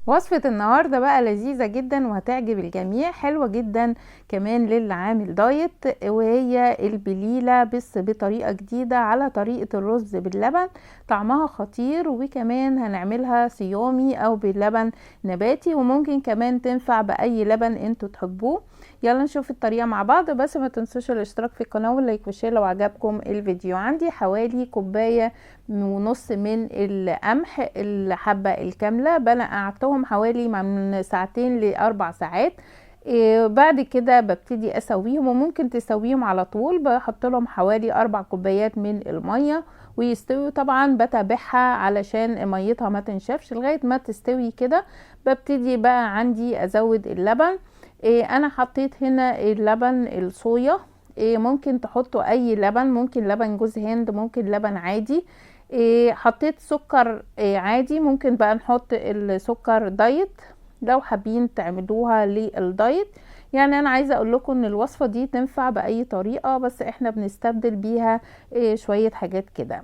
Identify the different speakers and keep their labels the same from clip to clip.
Speaker 1: وصفة النهاردة بقى لذيذة جدا وهتعجب الجميع، حلوة جدا كمان للي عامل دايت، وهي البليلة بس بطريقة جديدة على طريقة الرز باللبن، طعمها خطير، وكمان هنعملها صيامي او باللبن نباتي، وممكن كمان تنفع بأي لبن انتوا تحبوه. يلا نشوف الطريقة مع بعض، بس ما تنسوش الاشتراك في القناة وال like وال share لو عجبكم الفيديو. عندي حوالي كوباية ونص من القمح الحبة الكاملة، بنقعتهم حوالي من ساعتين لأربع ساعات. بعد كده ببتدي اسويهم، وممكن تسويهم على طول. بحط لهم حوالي 4 كوبايات من المية ويستوي. طبعا بتابعها علشان ميتها ما تنشفش لغاية ما تستوي كده. ببتدي بقى عندي ازود اللبن. انا حطيت هنا اللبن الصويا، ممكن تحطوا اي لبن، ممكن لبن جوز هند، ممكن لبن عادي. حطيت سكر عادي، ممكن بقى نحط السكر دايت لو حابين تعملوها للدايت. انا عايزه اقول لكم ان الوصفه دي تنفع باي طريقه، بس احنا بنستبدل بيها شويه حاجات كده.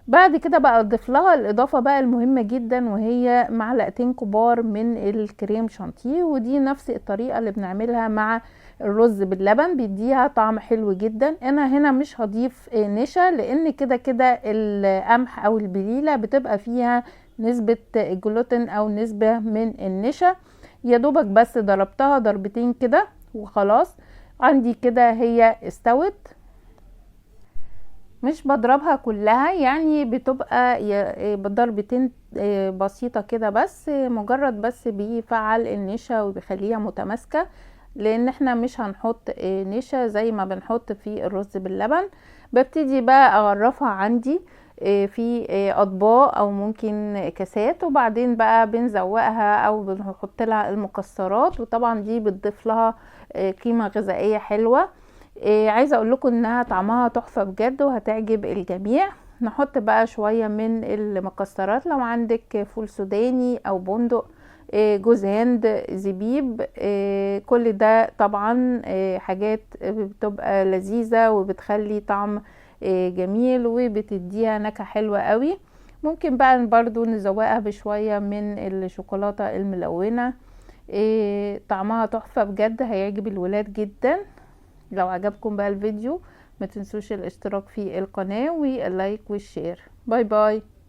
Speaker 1: بعد كده بقى اضيف لها الاضافه بقى المهمه جدا، وهي معلقتين كبار من الكريم شانتيه، ودي نفس الطريقه اللي بنعملها مع الرز باللبن، بيديها طعم حلو جدا. انا هنا مش هضيف نشا، لان كده كده القمح او البليله بتبقى فيها نسبه جلوتين او نسبه من النشا. يا دوبك بس ضربتها ضربتين كده وخلاص، عندي كده هي استوت. مش بضربها كلها، بتبقى بضربتين بسيطة كده بس، مجرد بس بيفعل النشا وبيخليها متماسكة، لان احنا مش هنحط نشا زي ما بنحط في الرز باللبن. ببتدي بقى اغرفها عندي في اطباق او ممكن كاسات، وبعدين بقى بنزوقها او بنحط لها المكسرات، وطبعا دي بتضيف لها قيمة غذائية حلوة. عايزة اقول لكم انها طعمها تحفة بجد وهتعجب الجميع. نحط بقى شوية من المكسرات، لو عندك فول سوداني او بندق، جوز هند، زبيب، كل ده طبعا حاجات بتبقى لذيذة وبتخلي طعم جميل وبتديها نكهة حلوة قوي. ممكن بقى برضو نزوقها بشوية من الشوكولاتة الملونة، طعمها تحفة بجد، هيعجب الولاد جدا. لو عجبكم بقى الفيديو ما تنسوش الاشتراك في القناة وال like وال share. bye bye.